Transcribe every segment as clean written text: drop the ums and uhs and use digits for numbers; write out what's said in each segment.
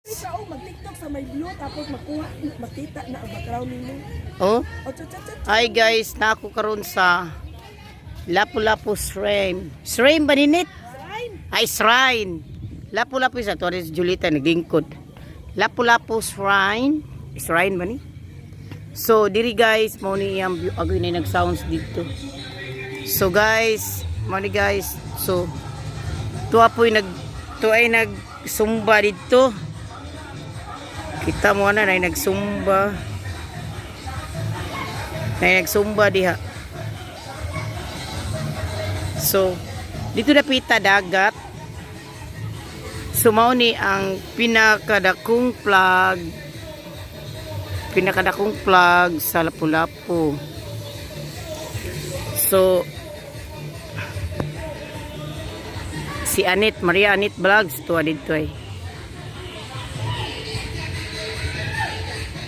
Ikaw mag-TikTok sa may blue tapos makuha makita na ang background nimo. Oh. O cha cha cha. Hi guys, na ako karon sa Lapu-Lapu Shrine. Shrine ba ninit? Shrine. Ay, shrine. Lapu-Lapu sa Torres Julita naglingkod. Lapu-Lapu Shrine. Shrine ba ni? So, diri guys, mao ni iyang view. Agoy na nag-sounds dito. So guys, mao ni guys. So, tuwa po'y nag tuwa ay nagsumba dito. Kita mo na na nagsumba. Na nagsumba diha. So, dito na pita dagat. So, mao ni ang pinakadakong flag sa Lapu-Lapu. So, si Anit, Maria Anit Vlogs, tuwa dito ay.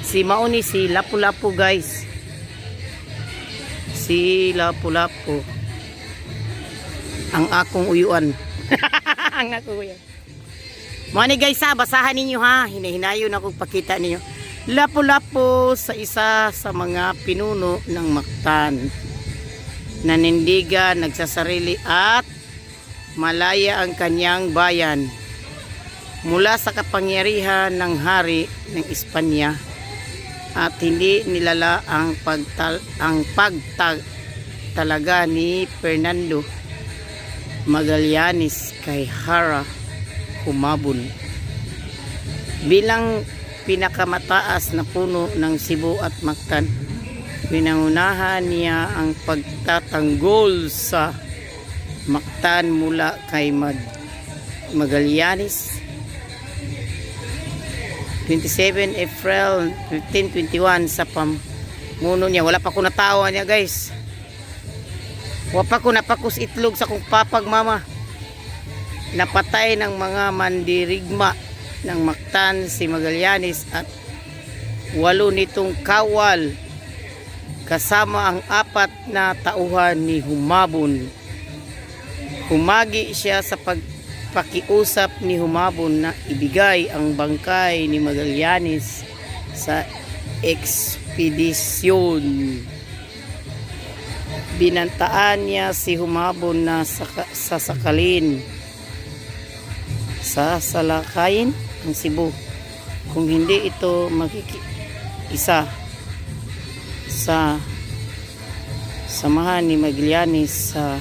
Si Mauni, si Lapu-Lapu guys. Si Lapu-Lapu. Ang akong uyuan. Ang akong uyuan. Mani guys ha, basahan ninyo ha. Hinahinayon ako pakita ninyo. Lapu-Lapu sa isa sa mga pinuno ng Mactan. Nanindigan, nagsasarili at malaya ang kanyang bayan mula sa kapangyarihan ng hari ng Espanya at hindi nilala ang pagtag talaga ni Fernando Magallanes kay Hara Humabon bilang pinakamataas na puno ng Cebu at Mactan. Pinangunahan niya ang pagtatanggol sa Mactan mula kay Magallanes 27 April 1521 sa pamuno niya. Wala pa ko natawa niya guys. Wala pa ko napakus itlog sa kong papag mama. Napatay ng mga mandirigma ng Mactan si Magallanes at walo nitong kawal kasama ang apat na tauhan ni Humabon. Humagi siya sa pagpakiusap ni Humabon na ibigay ang bangkay ni Magallanes sa ekspedisyon. Binantaan niya si Humabon na sasakalin sa salakayin ang Cebu kung hindi ito makikiisa sa samahan ni Magallanes sa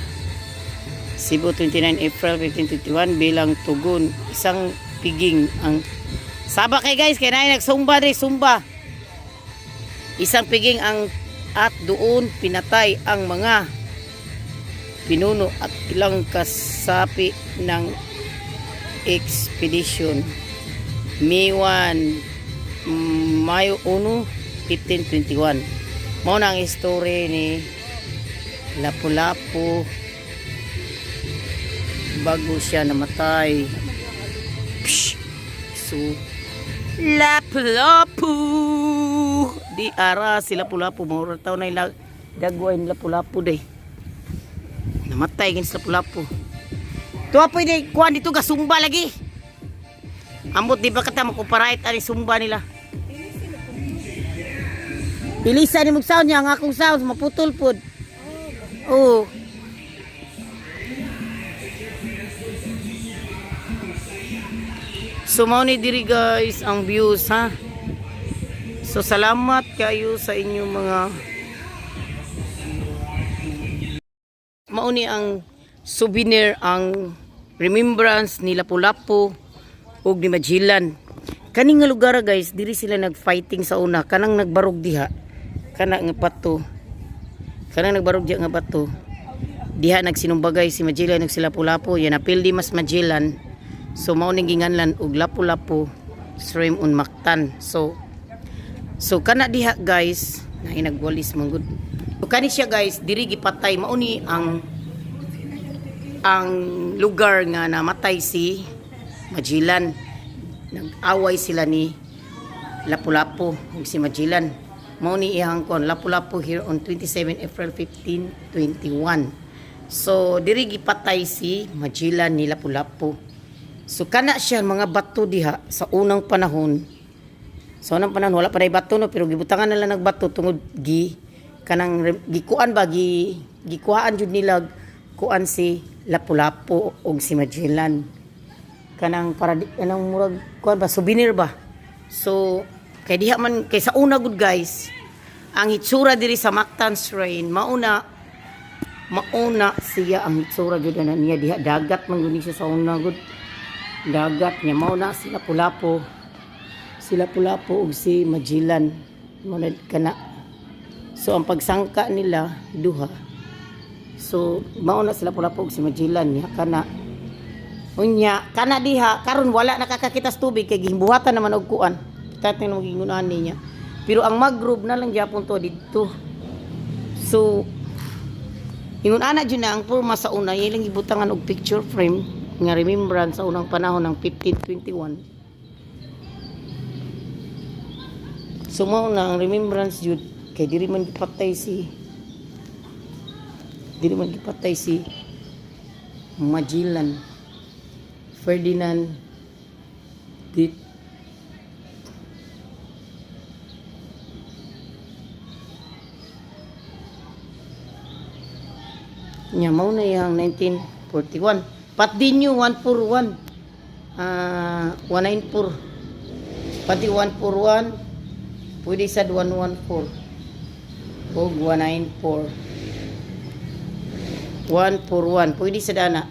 Cebu 29 April 1521. Bilang tugon, isang piging ang saba kay guys kay naay nagsumba diri sumba, isang piging ang at doon pinatay ang mga pinuno at ilang kasapi ng expedition. May 1, Mayo 1, 1521. Mao na ang history ni Lapu-Lapu bago siya namatay. Psh! So, Lapu-Lapu! Di ara si Lapu-Lapu. Maura taon na ilag dagwain Lapu-Lapu day. Namatay gin si Lapu-Lapu. Tuwa pwede kuan dito ga sumba lagi. Ambot di ba kata makuparait ani sumba nila. Pilisan ni mong sound niya ang akong sound maputol pod. Oo. So mao ni diri guys ang views ha. So salamat kayo sa inyong mga mao ni ang souvenir, ang remembrance ni Lapu-Lapu ug ni Magellan. Kani nga lugar guys, diri sila nagfighting sa una, kanang nagbarog diha. Kana nga bato. Kanang nagbarog diha nga bato. Diha nagsinumbagay si Magellan ug si Lapu-Lapu. Yan napildi mas Magellan. So mao ning ginganlan og Lapu-Lapu Shrine on Mactan. So kana diha guys, na nagwalis man gud. So kani siya guys, diri gipatay, mao ni ang lugar nga namatay si Magellan. Nag-away sila ni Lapu-Lapu ug si Magellan. Mao ni iyang kon Lapu-Lapu here on 27 April 1521. So diri gipatay si Magellan ni Lapu-Lapu. So kana siya mga bato diha sa unang panahon. Sa unang panahon wala pa nay bato, no, pero gibutangan nila ng bato tungod gi kanang gikuan ba, gi gikuhaan jud nila kuan si Lapu-Lapu og si Magellan. Kanang para kanang murag kuan ba, souvenir ba. So kay diha man kay sa una gud, guys, ang hitsura diri sa Mactan Shrine, mauna mauna siya ang hitsura jud na niya diha. Dagat man gud ni siya sa una gud, dagat niya. Mauna sila Lapu-Lapu, sila Lapu-Lapu ug si Magellan, mao na kana. So ang pagsangka nila duha, so mauna sila Lapu-Lapu ug si Magellan niya kana. Unya kana diha karon wala nakakakita sa tubig kay gibuhatan naman og kuan tatay na maging niya, pero ang mangrove na lang gyapon to didto. So ingon ana jud na ang porma sa una, ilang gibutangan og picture frame nga remembrance sa unang panahon ng 1521. So mao na ang remembrance jud kay diri man gipatay si Magellan, Ferdinand dit. Nya mao na yang 1941. Patdinyo 141. Ah, 194. Pati 141 pwede sa 114 o 194. 141 pwede sa dana.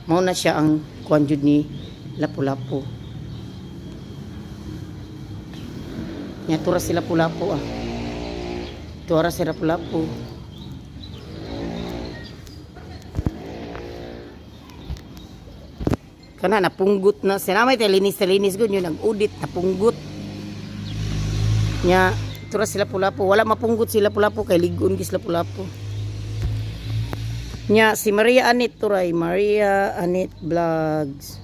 Mao na siya ang kuan jud ni Lapu-Lapu. Nya tura si Lapu-Lapu ah. Tura si Lapu-Lapu. Kana napunggot na sila, may linis linis gud yun nag-audit, napunggot. Nya tura sila Lapu-Lapu, wala mapunggot sila Lapu-Lapu kay ligon gis Lapu-Lapu. Nya si Maria Anit turay, Maria Anit Vlogs.